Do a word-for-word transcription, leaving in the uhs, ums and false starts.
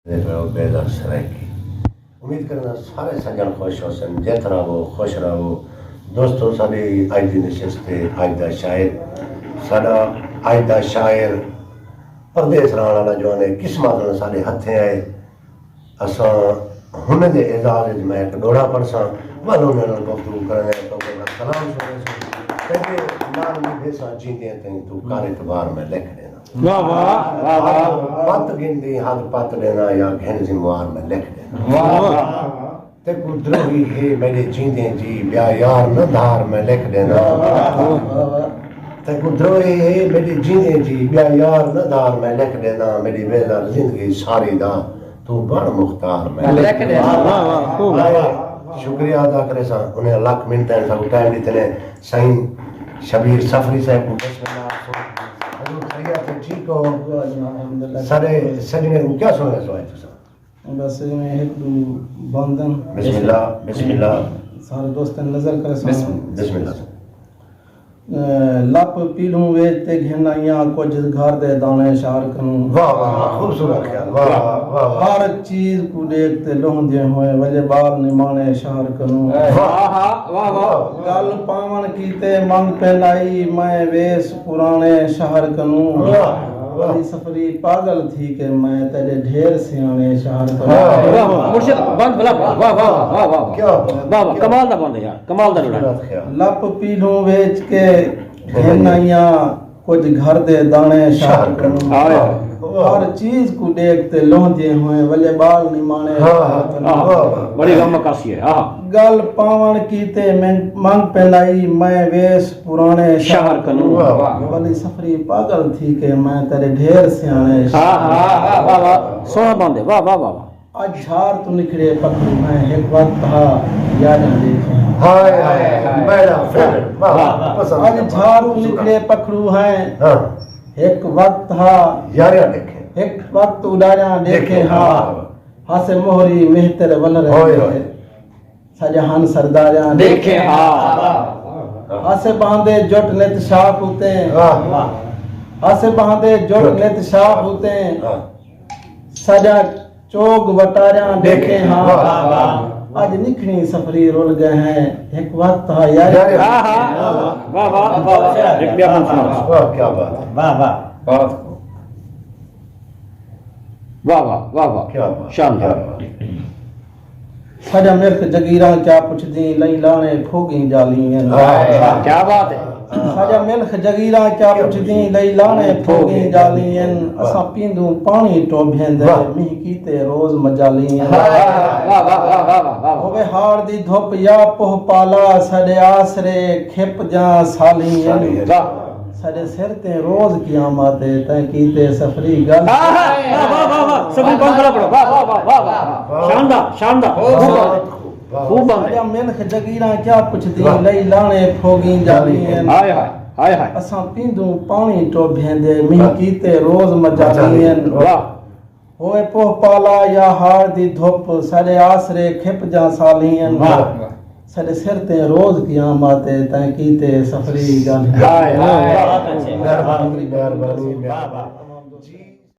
تے پئے ہو بیزار سرائیکی۔ امید کرنا سارے سجن خوش ہوسن، جت رہو خوش رہو۔ دوستو، ساڈی اج دی نشست تے اج دا شاعر، ساڈا اج دا شاعر پردیس رہن والا جوان ہے، قسمت نال ساڈے ہتھیں آئے۔ اساں ہن دے اعزاز وچ میں ہک ݙوہڑا پڑھساں، ول انہاں نال گفتگو کرݨ ہے، کیونکہ میں سلام سݨیسوں، تیݙے نال نبھیساں جیندیاں تئیں، توں کر اعتبار میں لکھ ݙینا۔ واہ واہ، واہ واہ۔ حد پت گھندی، حد پت ݙینا، یا گھن ذموار میں لکھ ݙینا۔ واہ واہ۔ تیکوں دروہی ہے میݙے جیندیں جی، ٻیا یار نہ دھار میں لکھ ݙینا۔ تیکوں دروہی ہے میݙے جیندیں جی، ٻیا یار نہ دھار میں لکھ ݙینا۔ میݙی بیزار زندگی ساری دا توں بݨ مختار میں لکھ ݙینا۔ واہ واہ، خوب۔ آئے، شکریہ ادا کریساں، انہیں لکھ منت ہیں، ساکوں ٹائم ݙتے نے۔ سائیں شبیر صفری صاحب کوں بسم اللہ آکھو۔ حضور خیریت ہے، ٹھیک ہو؟ سارے سجنے کوں کیا سݨیسو آئے تساں؟ بس ایویں ہک ݙو بند ہن۔ بسم اللہ، بسم اللہ۔ سارے دوستاں نظر کرے سن۔ بسم، بسم اللہ۔ اے، لپ پیلھوں ویچ تے گھن آئیاں، کجھ گھر دے داݨے شہر کنوں۔ واہ واہ، خوبصورت خیال۔ واہ واہ، واہ واہ۔ ہر چیز کوں ݙیکھ تے لہندے ہوئے، وڄے ٻال نماݨے شہر کنوں۔ واہ واہ، واہ واہ۔ ڳل پاوݨ کیتے منگ پہلائی، میں ویس پراݨے شہر کنوں۔ واہ واہ۔ ولی سفری پاڳل تھی کے میں تیݙے ڈھیر سیاݨے شہر کنوں۔ واہ واہ، مرشد بند بلا، واہ واہ، واہ واہ، واہ واہ۔ کیا بات۔ واہ واہ، کمال دا بند ہے یار، کمال دا ݙوہڑا۔ لپ پیلھوں ویچ کے گھن آئیاں، کجھ گھر دے داݨے شہر کنوں۔ آئے۔ ہر چیز کوں ݙیکھ تے لہندے ہوئے، وڄے ٻال نماݨے شہر کنوں۔ واہ واہ، بڑی غم عکاسی ہے۔ آہا۔ ڳل پاوݨ کیتے منگ پہلائی، میں ویس پراݨے شہر کنوں۔ واہ واہ۔ ولی سفری پاڳل تھی کے میں تیݙے ڈھیر سیاݨے شہر کنوں۔ واہ واہ، واہ واہ، سوہݨا بند ہے، واہ واہ، واہ واہ۔ اڄ جھار توں نکھڑے پکھڑو ہیں، ہک وقت ہا یاریاں ݙیکھیں۔ ہائے ہائے، میݙا فیورٹ، واہ واہ۔ اڄ جھار توں نکھڑے پکھڑو ہیں، ہک وقت ہا یاریاں ݙیکھیں۔ ہک وقت اݙاریاں ݙیکھیں ہا۔ ہاسے موہری مہتر ولر، ساݙے ہن سرداریاں ݙیکھیں ہا۔ ہاسے ٻہندے جٹ نت شاخ اتے، ہاسے ٻہندے جٹ نت شاخ اتے، ساݙا چوگ وٹاریاں ݙیکھیں ہا۔ اڄ نکھڑیں سفری رل ڳئے ہیں، ہک وقت ہا یاریاں۔ واہ واہ، واہ واہ۔ ہک ٻیا بند سݨاؤ۔ واہ، کیا بات ہے۔ واہ واہ۔ بہت خوب۔ واہ واہ، واہ واہ۔ کیا بات، شاندار۔ کیا بات۔ ساݙا ملک جگیراں کیا پچھدیں، لئی لاݨے پھوڳیں ڄالیں ہن۔ واہ، کیا بات ہے۔ ساݙا ملک جگیراں کیا پچھدیں، لئی لاݨے پھوڳیں ڄالیں ہن۔ اساں پیندوں پاݨی ٹوبھیں دے، مینہ کیتے روز مجالیں ہن۔ واہ واہ، واہ واہ، واہ واہ۔ ہووے ہاڑ دی دھپ یا پوہ پالا، ساݙے آسرے کھپ جاں سالیں ہن۔ ساݙے سر تے روز قیامت ہے، تیں کیتے سفری ڳل۔ آہا، واہ واہ، واہ واہ، سفری بند بلا پڑھو۔ واہ واہ، واہ واہ، واہ واہ۔ شاندار، شاندار۔ خوب بند۔ خوب بند۔ ساݙا ملک جگیراں کیا پچھدیں، لئی لاݨے پھوڳیں ڄالیں ہن۔ ہائے ہائے، ہائے ہائے۔ اساں پیندوں پاݨی ٹوبھیں دے، مینہ کیتے روز مجالیں ہن۔ واہ۔ ہووے پوہ پالا یا ہاڑ دی دھپ، ساݙے آسرے کھپ جاں سالیں ہن۔ واہ۔ ساݙے سر تے روز قیامت ہے، تیں کیتے سفری ڳل۔ ہائے ہائے۔ بہت اچھے۔ مہربانی، مہربانی۔ واہ واہ۔